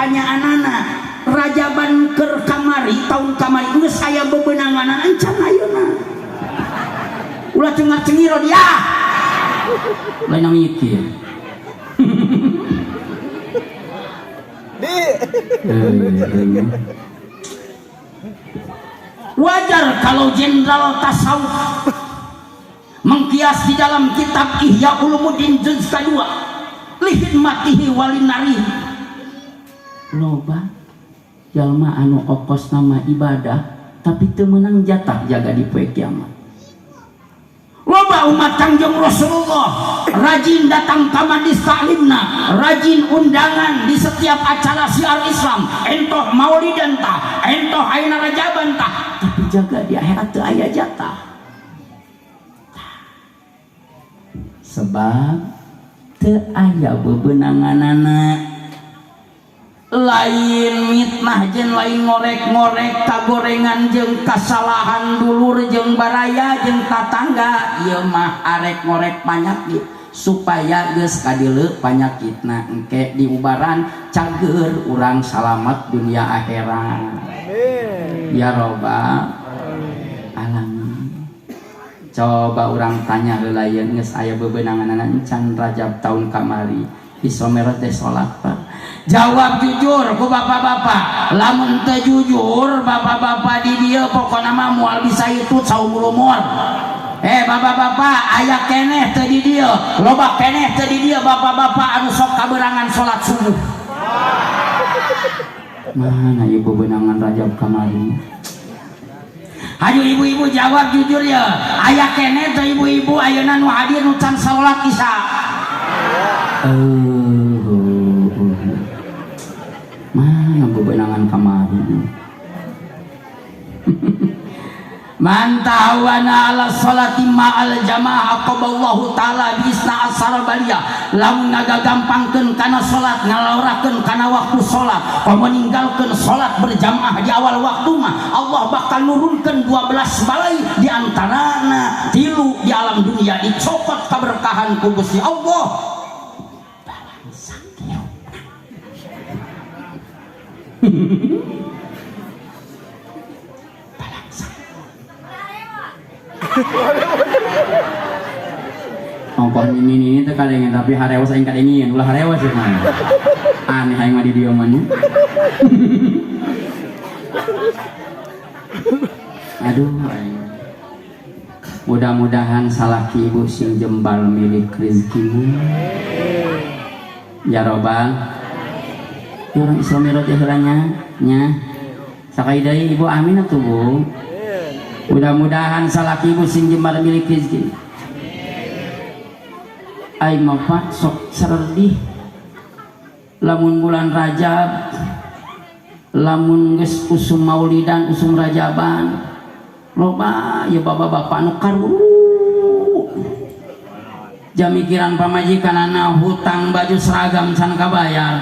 Pertanyaanana, Rajaban keur kamari, tahun kamari geus aya bebenanganan encan ayeuna? Ulah cengar-cengir dia. Lain mikir. Di. Wajar kalau jenderal tasawuf mengkias di dalam kitab Ihya Ulumuddin juz kedua, lihidmatihi walinari. Loba jalma anu okos nama ibadah tapi teu meunang jatah jaga di poe kiamat. Loba umat Kangjeng Rasulullah rajin datang ka majlis taklimna, rajin undangan di setiap acara syiar Islam, entoh maulidan tah, entoh ayeuna rajaban tah, tapi jaga di akhirat teu aya jatah. Sebab teu aya bebenanganana. Lain mitnah jeung lain ngorek-ngorek kagorengan jeung kasalahan dulur jeung baraya jeung tatangga, ieu mah arek ngorek panyakit supaya geus kadieu panyakitna engke diubaran cager urang salamat dunia akhirat. Amin. Ya robbal alamin. Coba urang tanya heula yeun, geus aya bebenanganana encan Rajab tahun kamari Isra Mi'raj teh salat, Pak? Jawab jujur ku bapak-bapak. Lamun teu jujur bapak-bapak di dieu pokona mah moal bisa itu saumur-umur. Bapak-bapak aya keneh teu di dieu, loba keneh teu di dieu bapak-bapak anu sok kaberangan salat subuh? Mana ieu bebenangan Rajab kamari? Hayu ibu-ibu jawab jujur ya. Aya keneh teu ibu-ibu ayeuna nu hadir nu can salat Isya? Mana bebenangan kamari? Man ta'awana ala salati ma'al jamaah aqaballahu ta'ala bisna asara baliyah. Lamun ngagagampangkeun kana salat, ngalorakeun kana waktu salat, komo ninggalkeun salat berjamaah di awal waktu mah, Allah bakal nurunkeun 12 balai, di antarana 3 di alam dunia dicokot keberkahan ku Gusti Allah. Ongkoh ini teh kadengin tapi harewas aing kadengin, ulah harewas ya mah. Aneh aing mah di dieu mah nya. Aduh aing. Mudah-mudahan salaki ibu sing jembar milik rezekimu. Ya robbal. Ya orang Isra Mi'raj ya heula nya. Sakali deui ibu amin atuh Bu. Mudah-mudahan salaki ibu sing jembar milik rezeki. Aing mah Pak sok serdih lamun bulan Rajab, lamun geus usum maulidan, usum rajaban, loba ya bapak-bapak nu karuru jamikiran pamajikanana hutang baju seragam can kabayar.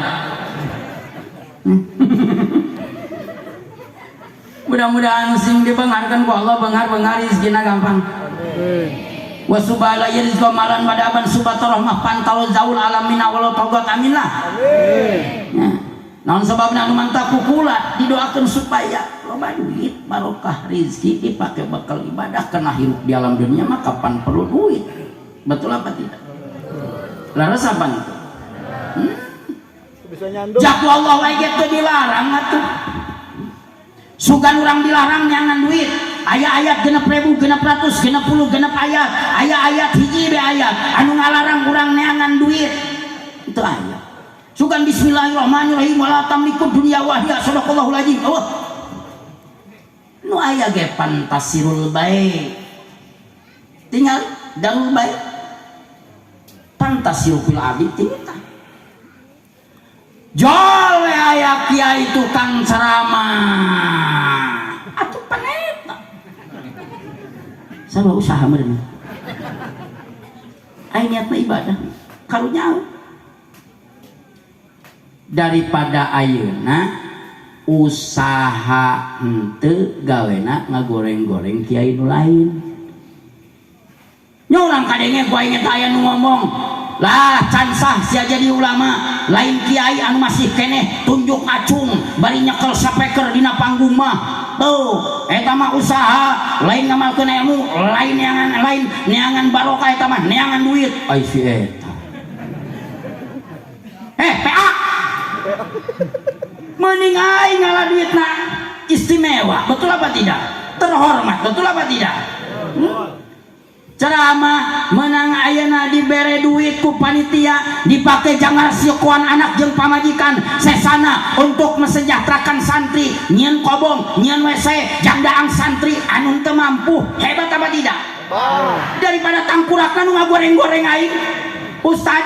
Mudah-mudahan sing dibengarkan ku Allah, bengar-bengar rezekina gampang. Amin. Wasubala rizqa malan madaban subatarahmah pantau zaul alamina walau togot amin lah. Amin. Ya. Naon sebabna anu mantap kukula didoakeun supaya loba duit barokah rezeki dipakai bekal ibadah, kena hirup di alam dunia mah kapan perlu duit. Betul apa tidak? Laras apa itu? Bisa nyandung. Jaku Allah wae ge teu dilarang atuh. Sugan urang dilarang nyangan duit. Aya ayat 6.000, 660 genep ayat. Aya ayat hiji be ayat anu ngalarang urang neangan duit. Itu ayat. Sugan bismillahirrahmanirrahim wala tamliku dunya wa hiya sadaqallahul azim. Allah. Nu aya ge pantasirul bae. Tinggal darul bae. Pantasirul fil ardi tinggal. Jol we aya kiai tukang ceramah. Atuh paneta. Sarua usaha meureun. Aing niatna ibadah. Karunya daripada ayeuna usaha henteu gawena ngagoreng-goreng kiai nu lain. Nya urang kadenge ku aing eta aya nu ngomong. Lah can sah sia jadi ulama, lain kiai anu masih keneh tunjuk acung bari nyekel sapeker dina panggung mah. Tuh, eta mah usaha, lain ngamalkeun ilmu, lain neangan, lain neangan barokah, eta mah neangan duit. Ai si eta. PA. Mending aing ngalah duitna istimewa, betul apa tidak? Terhormat, betul apa tidak? Ceramah menang ayeuna dibere duit ku panitia dipake jangan siekoan anak jeung pamajikan sesana untuk mesejahterakan santri, nyieun kobong, nyieun WC jang daang santri anu teu mampu. Hebat apa tidak? Daripada tangkurakna nu ngagoreng-goreng aing ustad,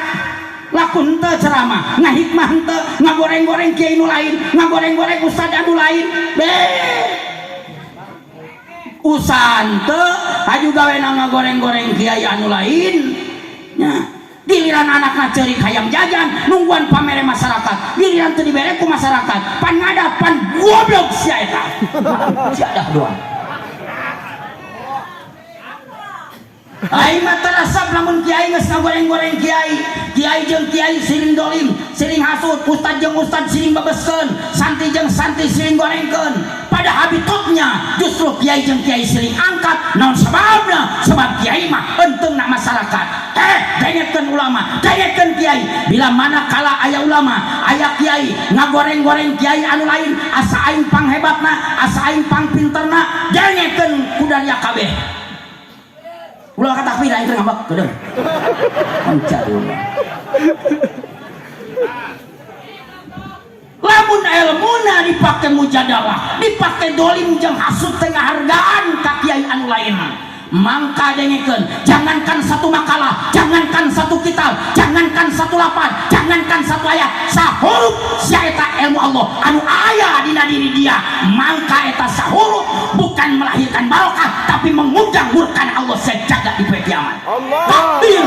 laku henteu ceramah ngahikmah henteu, ngagoreng-goreng kiai nu lain, ngagoreng-goreng ustad anu lain. Beh, usaha teu haju gawe ngagoreng-goreng kiai anu lain nya. Giliran anakna ceurik hayang jajan nungguan pamere masyarakat, giliran teu dibere ku masyarakat pan ngadap, pan goblok sia eta. Sia dah doang. Aing mah terasap lamun kiai geus ngagoreng-goreng kiai, kiai jeung kiai siling dolim, siling hasut, ustad jeung ustad siling bebeskeun, santri jeung santri siling gorengkeun. Pada habitatnya justru kiai jeung kiai siling angkat. Naon sebabna? Sebab kiai mah enteungna masyarakat. Dengekeun ulama, dengekeun kiai. Bila mana kala aya ulama, aya kiai ngagoreng-goreng kiai anu lain, asa aing panghebatna, asa aing pangpinterna, dengekeun kudaria kabeh. Ulah kata takbir aing teh ngambek kedeung. Onca ulah. Lamun elmuna dipake mujadalah, dipake dolim jeung hasut teh ngahargaan ka kiai anu lain. Mangka dengekeun, jangankan satu makalah, jangankan satu kitab, jangankan satu lapan, jangankan satu ayat, sahurup sia eta ilmu Allah anu aya dina diri dia, mangka eta sahurup bukan melahirkan barokah tapi mengundang murka Allah sejaga di poe kiamat. Allah. Takbir.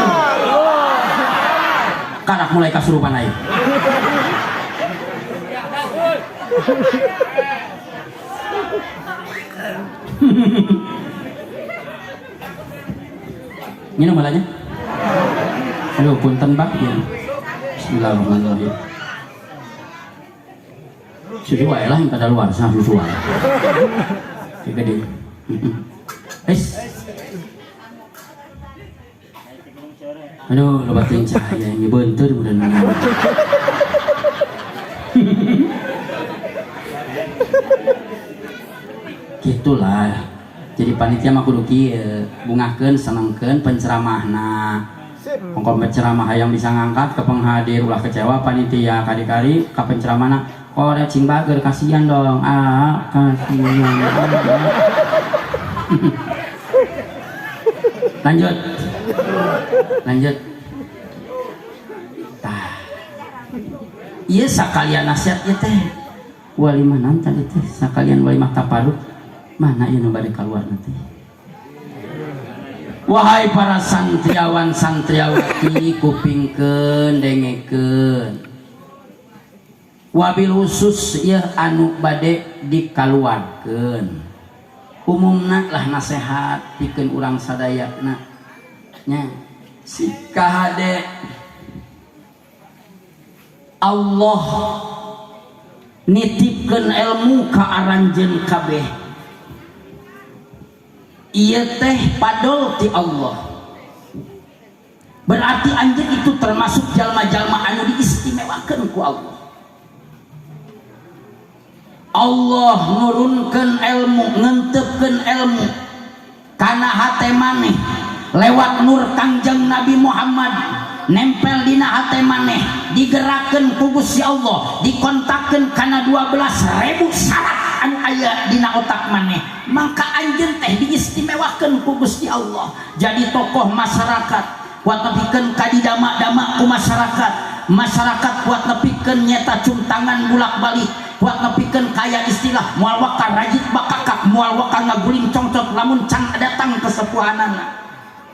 Karak mulai kasurupan aing. Minum malahnya. Aduh, punten Pak. Ya. Bismillahirrahmanirrahim. Susu wae lah yang kadaluarsa susu wae. Gede. Es. Aduh, loba teuing cahaya ini beunteur mudah-mudahan. Gitulah. Jadi panitia mah kudu kieu, bungahkeun, senengkeun penceramahna. Ongkoh penceramah hayang bisa ngangkat ke penghadir ulah kecewa panitia kari-kari ka penceramahna korek cing bager kasihan dong. Ah, kasihan. Lanjut. Lanjut. Tah. Ieu sakalian nasihat ieu teh. Walimah naon tadi teh? Sakalian walimah taparuk. Mana ieu nu bade kaluar nanti? Wahai para santriawan santriawati, kupingkeun dengekeun. Wabil khusus ieu anu bade dikaluarkeun. Umumna lah nasehat pikeun urang sadayana. Nya si kahade Allah nitipkeun ilmu ka aranjeun kabeh. Ieu teh padol ti Allah. Berarti anjeun itu termasuk jalma-jalma anu diistimewakeun ku Allah. Allah nurunkeun ilmu, ngenteupkeun ilmu kana hate maneh lewat nur Kangjeng Nabi Muhammad, nempel dina hate maneh, digerakkeun ku Gusti Allah, dikontakkeun kana 12.000 syarat anu aya dina otak maneh. Maka anjeun teh diistimewakeun ku Gusti Allah jadi tokoh masyarakat, kuat nepikeun ka didama-dama ku masyarakat, masyarakat kuat nepikeun nyeta cum tangan bulak-balik, kuat nepikeun kaya istilah moal waka rajit bakakak, moal waka ngaguling congcot lamun can datang kesepuhanana.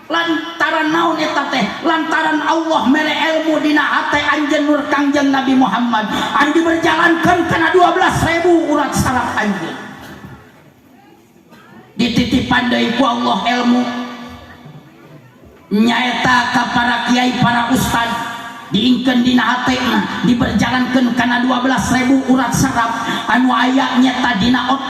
Lantaran naon eta teh? Lantaran Allah mere ilmu dina hate anjeun nur Kangjeng Nabi Muhammad anu diberjalankeun kana 12.000 urat saraf anjeun. Dititipan deui ku Allah ilmu nyaeta ka para kiai, para ustad. Diingkeun dina hatena, diberjalankeun kana 12.000 urat saraf anu aya nyata dina otak.